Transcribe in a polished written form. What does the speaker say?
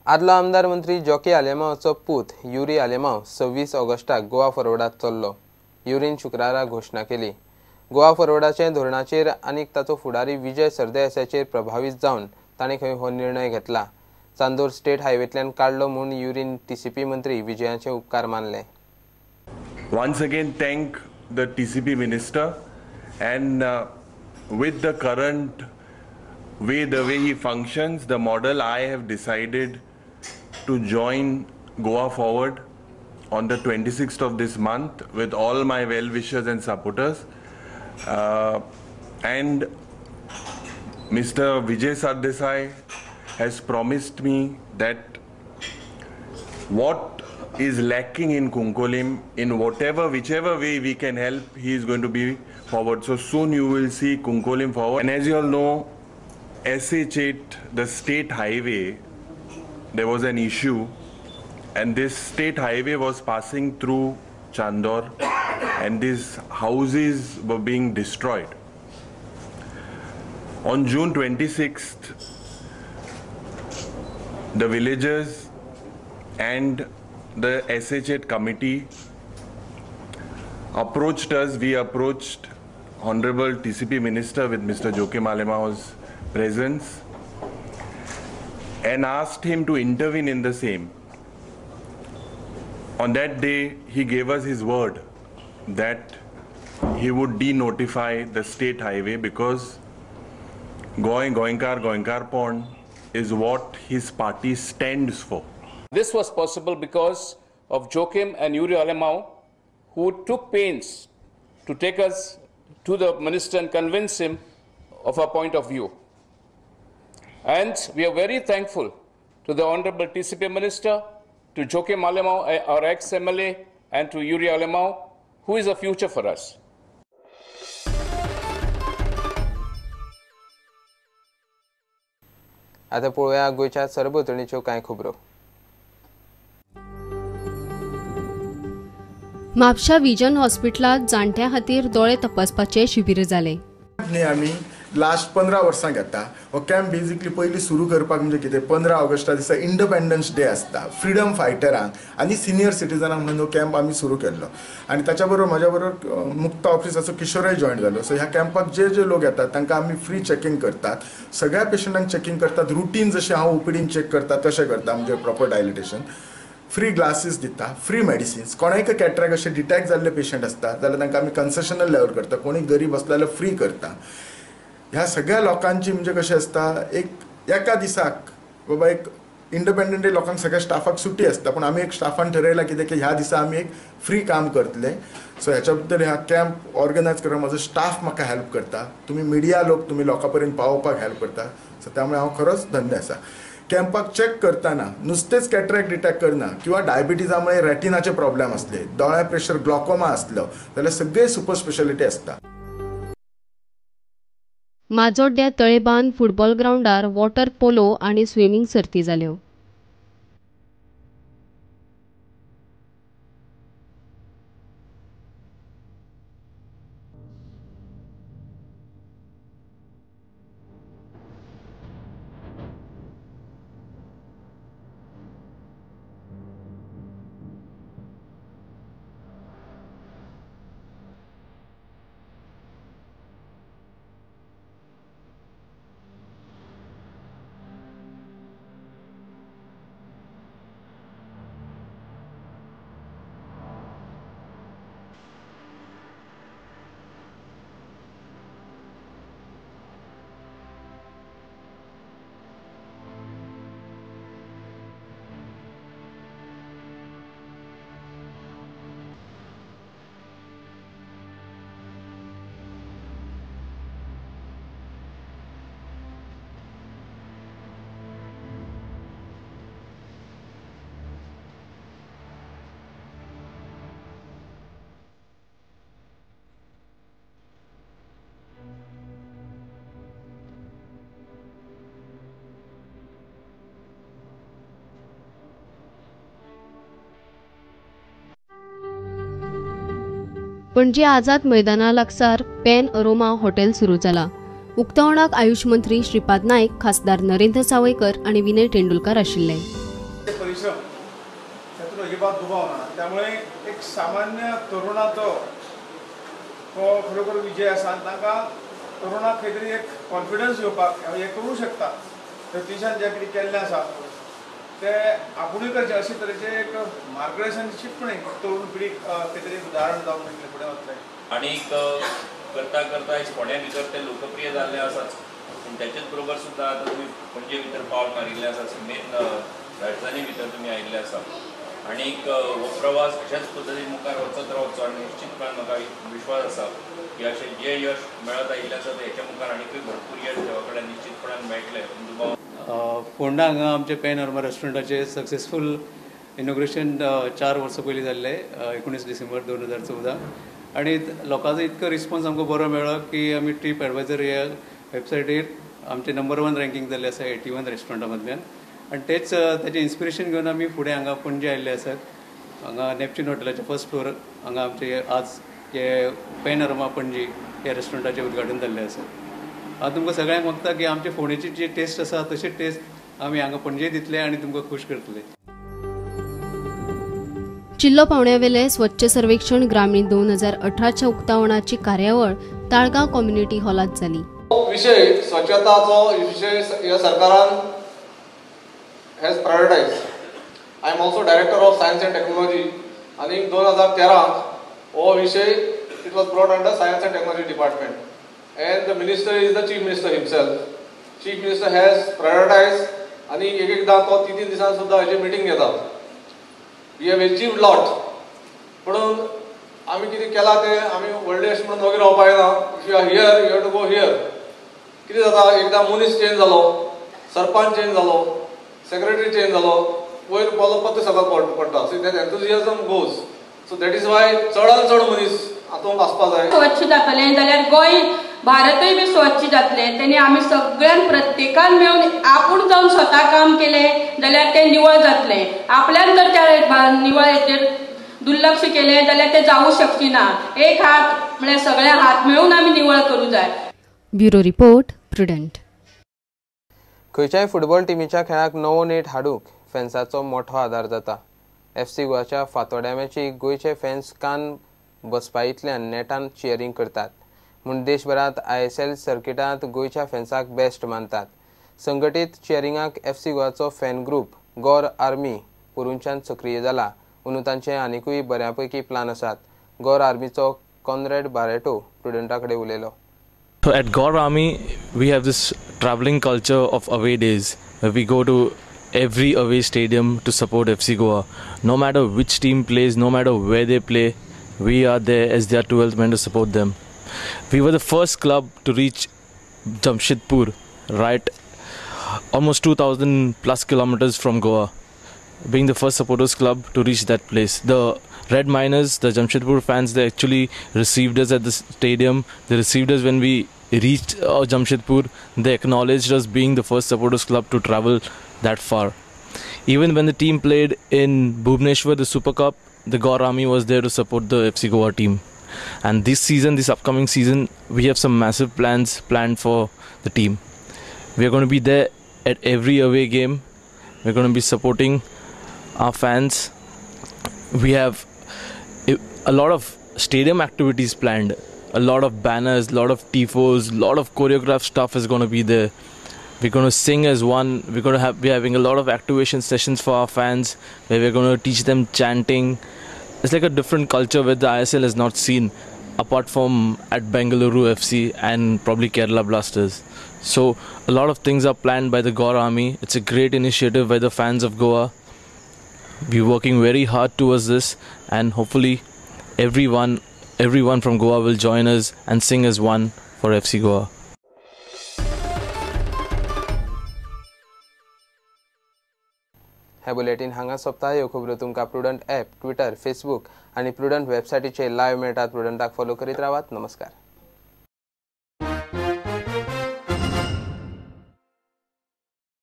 आदलो आमदार मंत्री जॉकी आलेमावचो पूत युरी आलेमाव 26 ऑगस्टाक गोवा फॉरवर्डात चल्लो. युरीन शुक्रारा घोशणा केली. गोवा फॉरवर्डाचे धोरणाचेर आनी ताचो फुडारी विजय सरदेसायाचेर प्रभावीत जावन ताणें खंय हो निर्णय घेतला. चांदोर स्टेट हायवेंतल्यान काडलो म्हूण युरीन टीसीपी मंत्री विजयाचे उपकार मानले. Once again thank the TCP minister and with the current way, the way he functions, the model, I have decided to join Goa Forward on the 26th of this month with all my well-wishers and supporters. And Mr. Vijay Sardesai has promised me that what is lacking in Cuncolim, in whatever, whichever way we can help, he is going to be forward. So soon you will see Cuncolim forward. And as you all know, SH8, the state highway, there was an issue, and this state highway was passing through Chandor, and these houses were being destroyed. On June 26th, the villagers and the SH8 committee approached us. We approached Honorable TCP Minister with Mr. Joaquim Alemao's presence and asked him to intervene in the same. On that day, he gave us his word that he would denotify the state highway because Goa, Goenkar, Goenkarpon is what his party stands for. This was possible because of Joaquim and Yuri Alemao, who took pains to take us to the minister and convince him of our point of view. And we are very thankful to the Honorable TCP Minister, to Joaquim Alemao, our ex-MLA, and to Yuri Alemao, who is a future for us. आता पळोवया गोंयच्या सरभोंवतणीच्यो कांय खबरो. म्हापशा vision हॉस्पिटलांत जाणट्यां खातीर दोळे तपासपाचें शिबीर जालें. आमी लास्ट 15 वर्सां घेता. हो कॅम्प बेजिकली पयलीं सुरू करपाक म्हणजे कितें, 15 ऑगस्टा दिसा इंडिपेंडन्स डे आसता, फ्रिडम फायटरांक आनी सिनियर सिटीजनांक म्हणून हो कॅम्प आमी सुरू केल्लो. आनी ताच्या बरोबर म्हाज्या बरोबर मुक्ता ऑफिसाचो किशोरय जॉयन जालो. सो ह्या कॅम्पाक जे जे लोक येतात तांकां आमी फ्री चॅकिंग करतात, सगळ्या पेशंटांक चॅकिंग करतात. रुटीन जशें हांव ओपीडीन चॅक करता तशें करता, म्हणजे प्रॉपर डायलिटेशन, फ्री ग्लासीस दिता, फ्री मेडिसिन्स. कोणाक कॅटरॅक्ट अशें डिटॅक्ट जाल्ले पेशंट आसता जाल्यार तांकां आमी कन्सेशनल लेवल करता, कोणी गरीब आसलो जाल्यार फ्री करता. ह्या सगळ्या लोकांची म्हणजे कशें आसता, एक एका दिसाक बाबा एक इंडिपेंडंट डे लोकांक सगळ्या स्टाफाक सुटी आसता, पूण आमी एक स्टाफान ठरयलां कितें की ह्या दिसा आमी एक फ्री काम करतले. सो ह्याच्या बद्दल ह्या कॅम्प ऑर्गनायज करपाक म्हजो स्टाफ म्हाका हेल्प करता, तुमी मिडिया लोक तुमी लोकां पर्यंत पावोवपाक हेल्प करता. सो त्यामुळे हांव खरोच धन्य आसा. कॅम्पाक चॅक करताना नुस्तेच कॅटरॅक्ट डिटॅक्ट करना किंवा डायबिटीजामुळे रेटिनाचे प्रॉब्लेम आसले, दोळ्या प्रेशर ग्लॉकोमा आसलो जाल्यार सगळे सुपर स्पेशालिटी आसता. माजोड्ड्या तळेबान फुटबॉल ग्रावंडार वॉटर पोलो आनी स्विमींग सर्ती जाल्यो. पणजे आझाद मैदाना लागसार पॅन अरोमा हॉटेल सुरू जाला. उक्तावणाक आयुष मंत्री श्रीपाद नायक, खासदार नरेंद्र सावयकर आनी विनय तेंडुलकार आशिल्ले. परिश्रम तातूंत अजिबात दुबाव ना. त्यामुळे एक सामान्य तरुणाचो हो खरोखर विजय आसा आनी तांकां तरुणाक खंय तरी एक कॉन्फिडन्स येवपाक हें करूं शकता. सतीशान जें कितें केल्लें आसा तें आपुणूय करचें अशे तरेचें एक मार्गदर्शन निश्चितपणे तरुण पिढीक खंय तरी उदाहरण जावन मेळटलें फुडें वतलें. आनीक करता करता आयज फोंड्या भितर ते लोकप्रिय जाल्ले आसाच, पूण त्याच्याच बरोबर सुद्दां आतां तुमी पणजे भितर पावल मारिल्लें आसा, मेन राजधानी भितर तुमी आयिल्ले आसा आनीक हो प्रवास अशाच पद्दतीन मुखार वचत रावचो आनी निश्चितपणान म्हाका विश्वास आसा की अशें जें यश मेळत आयिल्लें आसा तें हेच्या मुखार आनीकूय भरपूर यश देवा कडेन निश्चितपणान मेळटलें. दुबाव फोंडा हांगा आमचे पॅनोरमा रेस्टॉरंटाचे सक्सेसफूल इनॉग्रेशन 4 वर्सां पयलीं जाल्लें 19 डिसेंबर 2014 आनी लोकांचो इतको रिस्पॉन्स आमकां बरो मेळ्ळो की आमी ट्रीप एडवायजर ह्या वेबसायटीर आमचें नंबर 1 रँकींग जाल्लें आसा 81 रेस्टॉरंटा मदल्यान आनी तेच ताचें इन्स्पिरेशन घेवन आमी फुडें हांगा पणजे आयिल्ले आसात. हांगा नॅपच्यून हॉटेलाचे फर्स्ट फ्लोर हांगा आमचे आज हे पॅनोरमा पणजी ह्या रेस्टॉरंटाचें उद्घाटन जाल्लें आसा. हांव तुमकां सगळ्यांक मागता की आमचे फोंडेची जी टेस्ट आसा तशी टेस्ट आमी हांगा पणजे दितले आनी तुमकां खूश करतले. जिल्लो पावंड्यावेले स्वच्छ सर्वेक्षण ग्रामीण 2018च्या उक्तावणाची कार्यावळ ताळगांव कम्युनिटी हॉलात जाली. विषय स्वच्छताचो विषय ह्या सरकारान has prioritized. I am also director of science and technology आनी 2013 हो विषय it was brought under science and technology department and the minister is the chief minister himself. Chief minister has prioritized आनी एक एकदां तो 3-3 दिसांनी सुद्दां हेची मिटींग घेता. We have achieved lot, पूण आमी कितें केलां तें आमी व्हडले अशें म्हणून वगैरे रावपाक जायना. If you are here you have to go here. कितें जाता एकदां मनीस चेंज जालो, सरपंच चेंज जालो, सेक्रेटरी चेंज जालो, वयर पावलो पत्ते सगळो पडटा. So that enthusiasm goes. So that is why चडान चड मनीस हातूंत आसपाक जाय. स्वच्छ जातलें जाल्यार गोंय भारतूय बी स्वच्छ जातलें. तेणी आमी सगळ्यान प्रत्येकान मेळून आपूण जावन स्वता काम केलें जाल्यार तें निवळ जातलें. आपल्यान जर त्या निवळ हेचेर दुर्लक्ष केलें जाल्यार तें जावूं शकची ना. एक हात म्हळ्यार सगळ्या हात मेळून आमी निवळ करूं जाय. Bureau report, Prudent. खंयच्याय फुटबॉल टिमीच्या खेळाक नवो नेट हाडूंक फॅन्साचो मोठो आदार जाता. FC गोवाच्या फातोड्या मॅचीक गोंयचे फॅन्स कान बसपा इतल्यान नेटान चियरींग करतात म्हूण देशभरांत ISL सर्किटांत गोंयच्या फॅन्साक बेस्ट मानतात. संघटीत चियरिंगाक FC गोवाचो फॅन ग्रुप गौर आर्मी पोरूंच्यान सक्रीय जाला. अंदू तांचे आनिकूय बऱ्यापैकी प्लान आसात. गौर आर्मीचो कॉनरेड बारेटो प्रुडंटा कडेन उलयलो. So at Gaur Army, we have this traveling culture of away days where we go to every away stadium to support FC Goa. No matter which team plays, no matter where they play, we are there as their 12th men to support them. We were the first club to reach Jamshedpur, right, almost 2,000 plus kilometers from Goa, being the first supporters club to reach that place. The Red Miners, the Jamshedpur fans, they actually received us at the stadium. They received us when we reached Jamshedpur. They acknowledged us being the first supporters club to travel that far. Even when the team played in Bhubaneswar, the Super Cup, the Gaur Army was there to support the FC Goa team. And this season, this upcoming season, we have some massive plans planned for the team. We are going to be there at every away game. We're going to be supporting our fans. We have a lot of stadium activities planned, a lot of banners, a lot of tifos, a lot of choreographed stuff is going to be there. We're going to sing as one. We're going to be having a lot of activation sessions for our fans where we're going to teach them chanting. It's like a different culture where the ISL has not seen, apart from at Bengaluru FC and probably Kerala Blasters. So a lot of things are planned by the Gaur Army. It's a great initiative by the fans of Goa. We're working very hard towards this, and hopefully everyone from Goa will join us and sing as one for FC Goa. हे bulletin हांगा सोंपता. ह्यो खबरो तुमकां prudent app, Twitter, Facebook आनी prudent वेबसायटीचेर live मेळटात. प्रुडंटाक follow करीत रावात. नमस्कार.